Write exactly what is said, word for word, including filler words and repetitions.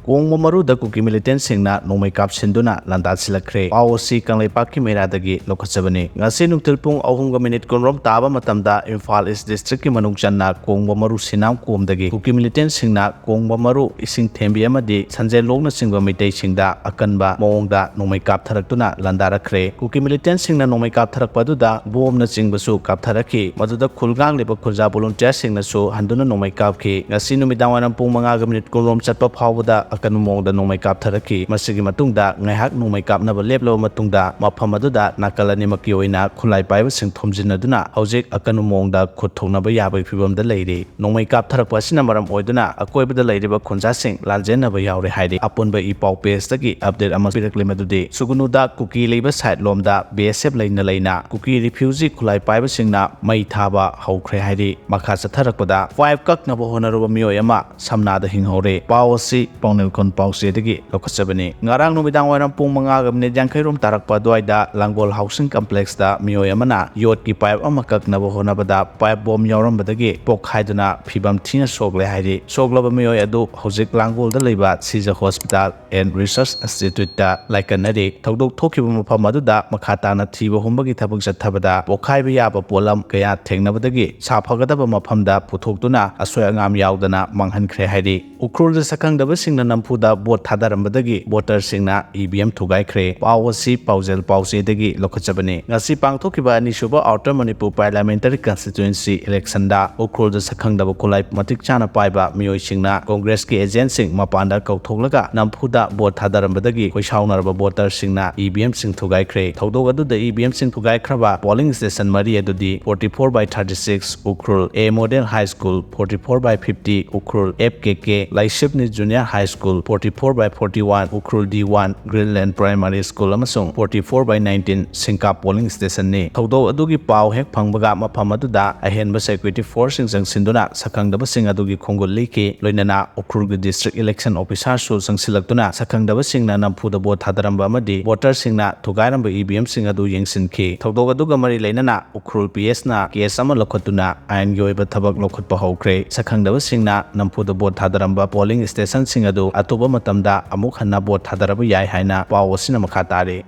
ꯀꯣꯡꯕ ꯃꯔꯨꯗ ꯀꯨꯀꯤ ꯃꯤꯂꯤꯇꯦꯟꯁꯤꯡꯅ ꯅꯣꯡꯃꯩ ꯀꯥꯞꯁꯤꯟꯗꯨꯅ ꯂꯥꯟꯗꯥꯟꯁꯤꯜꯂꯛꯈ꯭ꯔꯦ꯫ ꯄꯥꯎ ꯑꯁꯤ ꯀꯪꯂꯩꯄꯥꯛꯀꯤ ꯃꯩꯔꯥꯗꯒꯤ ꯂꯧꯈꯠꯆꯕꯅꯤ꯫ ꯉꯁꯤ ꯅꯨꯡꯊꯤꯜ ꯄꯨꯡ ꯑꯍꯨꯝꯒ ꯃꯤꯅꯤꯠ ꯀꯨꯟꯔꯣꯝ ꯇꯥꯕ ꯃꯇꯝꯗ ꯏꯝꯐꯥꯜ ꯏꯁ ꯗꯤꯁꯇ꯭ꯔꯤꯛꯀꯤ ꯃꯅꯨꯡ ꯆꯟꯅ ꯀꯣꯡꯕ ꯃꯔꯨ ꯁꯤꯅꯥꯝ ꯀꯣꯝꯗꯒꯤ ꯀꯨꯀꯤ ꯃꯤꯂꯤꯇꯦꯟꯁꯤꯡꯅ ꯀꯣꯡꯕ ꯃꯔꯨ, ꯏꯁꯤꯡ ꯊꯦꯝꯕꯤ ꯑꯃꯗꯤ ꯁꯟꯖꯦꯜꯂꯣꯛꯅꯆꯤꯡꯕ ꯃꯩꯇꯩꯁꯤꯡꯗ ꯑꯀꯟꯕ ꯃꯑꯣꯡꯗ ꯅꯣꯡꯃꯩ ꯀꯥꯞꯊꯔꯛꯇꯨꯅ ꯂꯥꯟꯗꯥꯔꯛꯈ꯭ꯔꯦ꯫ ꯀꯨꯀꯤ ꯃꯤꯂꯤꯇꯦꯟꯁꯤꯡꯅ ꯅꯣꯡꯃꯩ ꯀꯥꯞꯊꯔꯛꯄ ꯑꯗꯨꯗ ꯕꯣꯝꯅꯆꯤꯡꯕꯁꯨ ꯀꯥꯞꯊꯔꯛꯈꯤ꯫ ꯃꯗꯨꯗ ꯈꯨꯜ ꯉꯥꯛꯂꯤꯕ ꯈꯨꯟꯖꯥ ꯚꯣꯂꯨꯟꯇꯤꯌꯔꯁꯤꯡꯅꯁꯨ ꯍꯟꯗꯨꯅ ꯅꯣꯡꯃꯩ ꯀꯥꯞꯈꯤ꯫ ꯉꯁꯤ ꯅꯨꯃꯤꯗꯥꯡꯋꯥꯏꯔꯝ ꯄꯨꯡ ꯃꯉꯥꯒ ꯃꯤꯅꯤꯠ ꯀꯨꯟꯔꯣꯝ ꯆꯠꯄ ꯐꯥꯎꯕꯗ ꯑꯀꯟꯕ ꯃꯑꯣꯡꯗ ꯅꯣꯡꯃꯩ ꯀꯥꯞꯊꯔꯛꯈꯤ꯫ ꯃꯁꯤꯒꯤ ꯃꯇꯨꯡꯗ ꯉꯥꯏꯍꯥꯛ ꯅꯣꯡꯃꯩ ꯀꯥꯞꯅꯕ ꯂꯦꯞꯂꯕ ꯃꯇꯨꯡꯗ ꯃꯐꯝ ꯑꯗꯨꯗ ꯅꯥꯀꯜ ꯑꯅꯤꯃꯛꯀꯤ ꯑꯣꯏꯅ ꯈꯨꯠꯂꯥꯏ ꯄꯥꯏꯕꯁꯤꯡ ꯊꯣꯝꯖꯤꯟꯅꯗꯨꯅ ꯍꯧꯖꯤꯛ ꯑꯀꯟꯕ ꯃꯑꯣꯡꯗ ꯈꯨꯠ ꯊꯣꯛꯅꯕ ꯌꯥꯕꯒꯤ ꯐꯤꯕꯝꯗ ꯂꯩꯔꯤ꯫ ꯅꯣꯡꯃꯩ ꯀꯥꯞꯊꯔꯛꯄ ꯑꯁꯤꯅ ꯃꯔꯝ ꯑꯣꯏꯗꯨꯅ ꯑꯀꯣꯏꯕꯗ ꯂꯩꯔꯤꯕ ꯈꯨꯟꯖꯥꯁꯤꯡ ꯂꯥꯟꯖꯦꯟꯅꯕ ꯌꯥꯎꯔꯦ ꯍꯥꯏꯔꯤ꯫ ꯑꯄꯨꯟꯕ ꯏ ꯄꯥꯎ ꯄꯦꯖꯇꯒꯤ ꯑꯞꯗꯦꯠ ꯑꯃ ꯄꯤꯔꯛꯂꯤ꯫ ꯃꯗꯨꯗꯤ ꯁꯨꯒꯨꯅꯨꯗ ꯀꯨꯀꯤ ꯂꯩꯕ ꯁꯥꯏꯠ ꯂꯣꯝꯗ ꯕꯤ ꯑꯦꯁ ꯑꯦꯐ ꯂꯩꯅ ꯂꯩꯅ ꯀꯨꯀꯤ ꯔꯤꯐ꯭ꯌꯨꯖꯤ ꯈꯨꯠꯂꯥꯏ ꯄꯥꯏꯕꯁꯤꯡꯅ ꯃꯩ ꯊꯥꯕ ꯍꯧꯈ꯭ꯔꯦ ꯍꯥꯏꯔꯤ꯫ ꯃꯈꯥ ꯆꯠꯊꯔꯛꯄꯗ ꯄꯥꯏꯞ ꯀꯛꯅꯕ ꯍꯣꯠꯅꯔꯨꯕ ꯃꯤꯑꯣꯏ ꯑꯃ ꯁꯝꯅꯥꯗ ꯍꯤꯡꯍꯧꯔꯦ꯫ ꯄꯥꯎ ꯑꯁꯤ ꯄꯥꯎꯅꯦꯜ ꯈꯣꯟ ꯄꯥꯎꯆꯦꯗꯒꯤ ꯂꯧꯈꯠꯆꯕꯅꯤ꯫ ꯉꯔꯥꯡ ꯅꯨꯃꯤꯗꯥꯡ ꯋꯥꯏꯔꯝ ꯄꯨꯡ ꯃꯉꯥꯒ ꯃꯤꯅꯤꯠ ꯌꯥꯡꯈꯩ ꯔꯣꯝ ꯇꯥꯔꯛꯄ ꯑꯗꯨꯋꯥꯏꯗ ꯂꯥꯡꯒꯣꯜ ꯍꯥꯎꯁꯤꯡ ꯀꯝꯄ꯭ꯂꯦꯛꯁꯇ ꯃꯤꯑꯣꯏ ꯑꯃꯅ ꯌꯣꯠꯀꯤ ꯄꯥꯏꯞ ꯑꯃ ꯀꯛꯅꯕ ꯍꯣꯠꯅꯕꯗ ꯄꯥꯏꯞ ꯕꯣꯝ ꯌꯥꯎꯔꯝꯕꯗꯒꯤ ꯄꯣꯛꯈꯥꯏꯗꯨꯅ ꯐꯤꯕꯝ ꯊꯤꯅ ꯁꯣꯛꯂꯦ ꯍꯥꯏꯔꯤ꯫ ꯁꯣꯛꯂꯕ ꯃꯤꯑꯣꯏ ꯑꯗꯨ ꯍꯧꯖꯤꯛ ꯂꯥꯡꯒꯣꯜꯗ ꯂꯩꯕ ꯁꯤꯖ ꯍꯣꯁꯄꯤꯇꯥꯜ ꯑꯦꯟ ꯔꯤꯁꯔꯁ ꯏꯟꯁꯇꯤꯇ꯭ꯌꯨꯠꯇ ꯂꯥꯏꯀꯠꯅꯔꯤ꯫ ꯊꯧꯗꯣꯛ ꯊꯣꯛꯈꯤꯕ ꯃꯐꯝ ꯑꯗꯨꯗ ꯃꯈꯥ ꯇꯥꯅ ꯊꯤꯕ ꯍꯨꯝꯕꯒꯤ ꯊꯕꯛ ꯆꯠꯊꯕꯗ ꯄꯣꯛꯈꯥꯏꯕ ꯌꯥꯕ ꯄꯣꯠꯂꯝ ꯀꯌꯥ ꯊꯦꯡꯅꯕꯗꯒꯤ ꯁꯥꯐꯒꯗꯕ ꯃꯐꯝꯗ ꯄꯨꯊꯣꯛꯇꯨꯅ ꯑꯁꯣꯏ ꯑꯉꯥꯝ ꯌꯥꯎꯗꯅ ꯃꯥꯡꯍꯟꯈ꯭ꯔꯦ ꯍꯥꯏꯔꯤ꯫ ꯎꯈ꯭ꯔꯨꯜꯗ ꯁꯛꯈꯪꯗꯕꯁꯤꯡꯅ ꯅꯝꯐꯨꯗ ꯚꯣꯠ ꯊꯥꯗꯔꯝꯕꯗꯒꯤ ꯚꯣꯇꯔꯁꯤꯡꯅ ꯏ ꯚꯤ ꯑꯦꯝ ꯊꯨꯒꯥꯏꯈ꯭ꯔꯦ꯫ ꯄꯥꯎ ꯑꯁꯤ ꯄꯥꯎꯖꯦꯜ ꯄꯥꯎꯆꯦꯗꯒꯤ ꯂꯧꯈꯠꯆꯕꯅꯤ꯫ ꯉꯁꯤ ꯄꯥꯡꯊꯣꯛꯈꯤꯕ ꯑꯅꯤꯁꯨꯕ ꯑꯥꯎꯇꯔ ꯃꯅꯤꯄꯨꯔ ꯄꯥꯔꯂꯤꯌꯥꯃꯦꯟꯇꯔꯤ ꯀꯟꯁꯇꯤꯇ꯭ꯌꯨꯑꯦꯟꯁꯤ ꯏꯂꯦꯛꯁꯟꯗ ꯎꯈ꯭ꯔꯨꯜꯗ ꯁꯛꯈꯪꯗꯕ ꯈꯨꯠꯂꯥꯏ ꯃꯇꯤꯛ ꯆꯥꯅ ꯄꯥꯏꯕ ꯃꯤꯑꯣꯏꯁꯤꯡꯅ ꯀꯣꯡꯒ꯭ꯔꯦꯁꯀꯤ ꯑꯦꯖꯦꯟꯠꯁꯤꯡ ꯃꯄꯥꯟꯗ ꯀꯧꯊꯣꯛꯂꯒ ꯅꯝꯐꯨꯗ ꯚꯣꯠ ꯊꯥꯗꯔꯝꯕꯗꯒꯤ ꯈꯣꯏꯁꯥꯎꯅꯔꯕ ꯚꯣꯇꯔꯁꯤꯡꯅ ꯏ ꯚꯤ ꯑꯦꯝꯁꯤꯡ ꯊꯨꯒꯥꯏꯈ꯭ꯔꯦ꯫ ꯊꯧꯗꯣꯛ ꯑꯗꯨꯗ ꯏ ꯚꯤ ꯑꯦꯝꯁꯤꯡ ꯊꯨꯒꯥꯏꯈ꯭ꯔꯕ ꯄꯣꯂꯤꯡ ꯁ꯭ꯇꯦꯁꯟ ꯃꯔꯤ ꯑꯗꯨꯗꯤ forty four by thirty six Ukhrul, A Model High School forty four by fifty Ukhrul, F K K ꯂꯥꯏꯁꯤꯞꯅꯤ Junior High School forty four by forty one Ukhrul, D one Greenland Primary School ꯑꯃꯁꯨꯡ forty four by nineteen ꯁꯤꯡꯀꯥ polling ꯁ꯭ꯇꯦꯁꯟꯅꯤ꯫ ꯊꯧꯗꯣꯛ ꯑꯗꯨꯒꯤ ꯄꯥꯎ ꯍꯦꯛ ꯐꯪꯕꯒ ꯃꯐꯝ ꯑꯗꯨꯗ ꯑꯍꯦꯟꯕ ꯁꯦꯀ꯭ꯌꯨꯔꯤꯇꯤ ꯐꯣꯔꯁꯁꯤꯡ ꯆꯪꯁꯤꯟꯗꯨꯅ ꯁꯛꯈꯪꯗꯕꯁꯤꯡ ꯑꯗꯨꯒꯤ ꯈꯣꯡꯒꯨꯜ ꯂꯤꯈꯤ꯫ ꯂꯣꯏꯅꯅ ꯎꯈ꯭ꯔꯨꯜꯒꯤ ꯗꯤꯁꯇ꯭ꯔꯤꯛ ꯏꯂꯦꯛꯁꯟ ꯑꯣꯐꯤꯁꯥꯔꯁꯨ ꯆꯪꯁꯤꯜꯂꯛꯇꯨꯅ ꯁꯛꯈꯪꯗꯕꯁꯤꯡꯅ ꯅꯝꯐꯨꯗ ꯚꯣꯠ ꯊꯥꯗꯔꯝꯕ ꯑꯃꯗꯤ ꯚꯣꯇꯔꯁꯤꯡꯅ ꯊꯨꯒꯥꯏꯔꯝꯕ ꯏ ꯚꯤ ꯑꯦꯝꯁꯤꯡ ꯑꯗꯨ ꯌꯦꯡꯁꯤꯟꯈꯤ꯫ ꯊꯧꯗꯣꯛ ꯑꯗꯨꯒ ꯃꯔꯤ ꯂꯩꯅꯅ ꯎꯈ꯭ꯔꯨꯜ ꯄꯤ ꯑꯦꯁꯅ ꯀꯦꯁ ꯑꯃ ꯂꯧꯈꯠꯇꯨꯅ ꯑꯥꯏꯟꯒꯤ ꯑꯣꯏꯕ ꯊꯕꯛ ꯂꯧꯈꯠꯄ ꯍꯧꯈ꯭ꯔꯦ꯫ ꯁꯛꯈꯪꯗꯕꯁꯤꯡꯅ ꯅꯝꯐꯨꯗ ꯚꯣꯠ ꯊꯥꯗꯔꯝꯕ ꯄꯣꯂꯤꯡ ꯁ꯭ꯇꯦꯁꯟꯁꯤꯡ ꯑꯗꯨ ꯑꯊꯨꯕ ꯃꯇꯝꯗ ꯑꯃꯨꯛ ꯍꯟꯅ ꯚꯣꯠ ꯊꯥꯗꯔꯕ ꯌꯥꯏ ꯍꯥꯏꯅ ꯄꯥꯎ ꯑꯁꯤꯅ ꯃꯈꯥ ꯇꯥꯔꯤ꯫